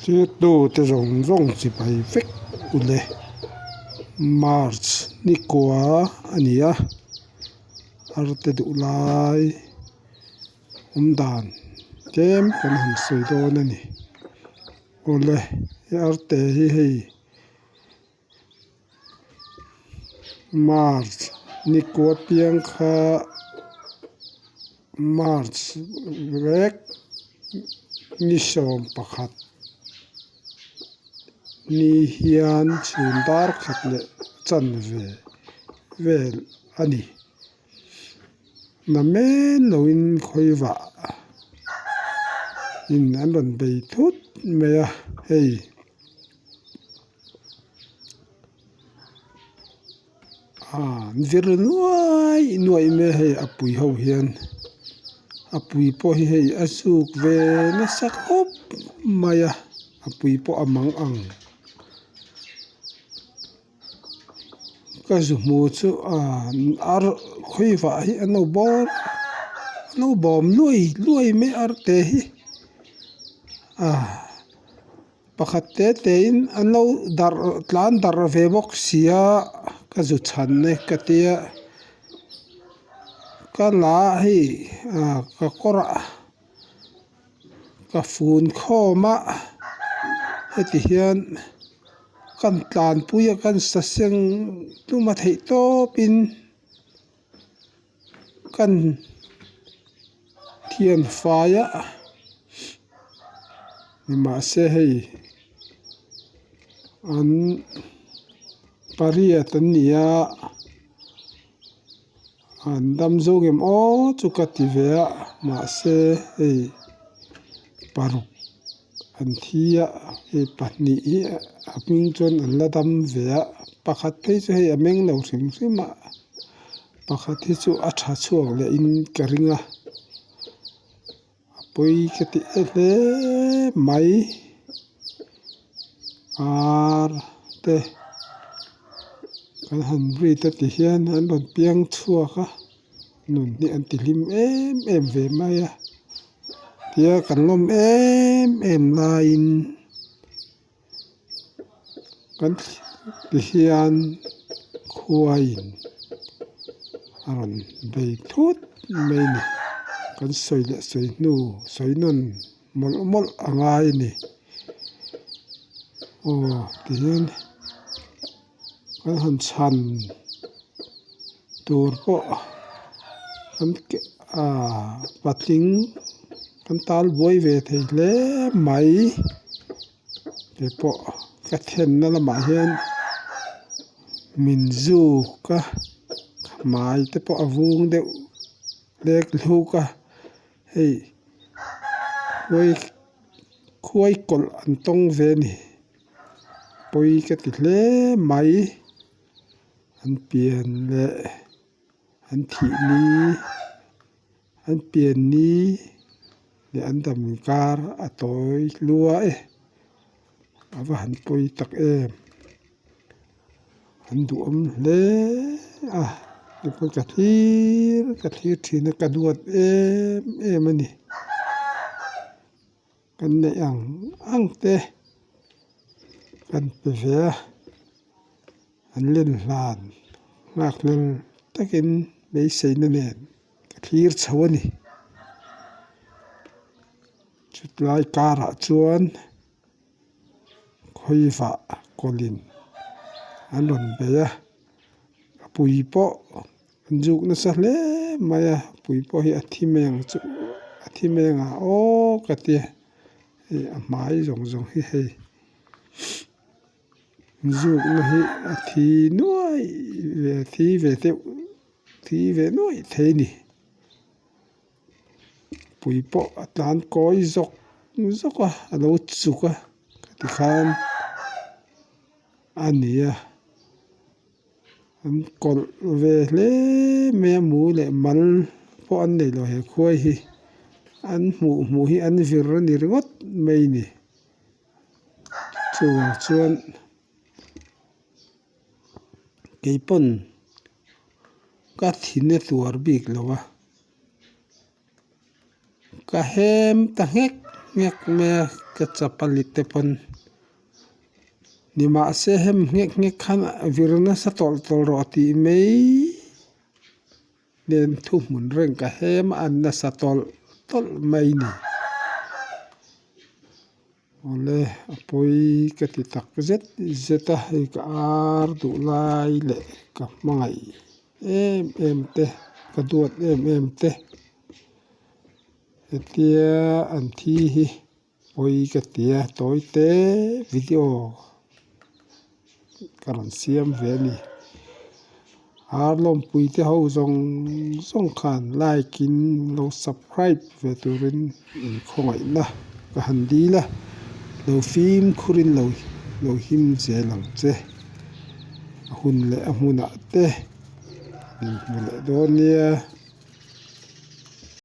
Thirtute zawng zawng chipai vek ule March ni kua a ni a, arte duh lai awm dan tlem kan han sawi dawn a ni. Awle he arte hi hei March ni kua piang kha March vek ni 11 ni hian chhun dar khat leh chanve vel a ni. Na men loin khawivah in an rawn bei thut mai a hei. Aaa vir nuai nuai mai a hei a pui ho hian a pui pawh hi hei a zuk ve nasa khawp mai a a pui pawh a mang ang ka zu hmu chu aaa ar khawivah hi an lo bawr an lo bawm luai luai mai a arte hi aaa. Pakhat te te in an lo darh tlan darh ve bawk sia ka zu chhan e ka tia ka la a hei ah ka kawr ah ka fun khawm a heti hian kan tlanpui a kan saseng tum a theih tawp in kan thian fai a nimahse hei an pariat an ni a an dam zawk em aw chu ka ti ve a mahse hei paruk an thi a hei pahnih hi a hming chuan an la dam ve a pakhat phei chu hei a meng lo hrim hrim a pakhat hi chu a tha chhuak leh in ka ring a a pawi ka ti e hle mai ar te kan han breed a ti hian an rawn piang chhuak a nun hi an ti hlim em em ve mai a. Tia kan lawm em em laiin kan ti hian khuaiin a rawn bei thut mai a ni. Kan sawi leh sawi hnu sawi nawn mawlh mawlh a ngai a ni. Aw tihian kan han chhan tur pawh kan aaa patling kan tal buai ve thei hle mai kei pawh ka thlenna lamah hian min zuk a hmai te pawh a vung deuh hlek hluk a hei khuai khuai kawlh an tawng ve a ni pawi ka ti hle mai. An pian leh an thih ni an pian ni leh an dam kar a tawi hlua e a va han pawi tak em an duhawm hle a tichuan ka thlir ka thlir thin a ka duat em em a ni kan neih ang ang te kan pe ve a. An len hlan nghak hlel takin beiseina nen ka thlir chho a ni. Chutlai karah chuan khawivah kawlin an rawn bei a, a pui pawh an zuk nasa hle mai a, pui pawh hi a thi mai ang chu a thi mai ang a aw ka ti a, hei a hmai zawng zawng hi hei. Zukna hi a thi nuai ve thi ve deuh thi ve nuai thei a ni pui pawh a tlan kawi zawk zawk a a lo chuk a tikhan a ni a an kawlh ve hle mai a mu leh mal pawh an nei lo he khuai hi an hmuh hmuh hi an vir a ni ringawt mai a ni. Chuvang chuan keipawn ka thina tuar bik lo a, ka hem ta nghek nghek mai a ka chapali te pawn nimahse hem nghek nghek khan vir nasa tawlh tawlh rawh tih mai nen thuhmun reng ka hem a an nasa tawlh tawlh mai a ni. Awle a pawi ka ti tak zet zet a hei ka ar duh lai leh ka hmangaih em em te ka duat em em te hetia an thi hi pawi ka ti a tawi te video ka rawn siam ve a ni. Ar lawmpui te ho zawng zawng khan like in lo subscribe ve turin in khawngaihna ka han dil a, lo fimkhur in lo lo him zel ang che. A hun leh a hmunah te an inhmu leh dawn nia.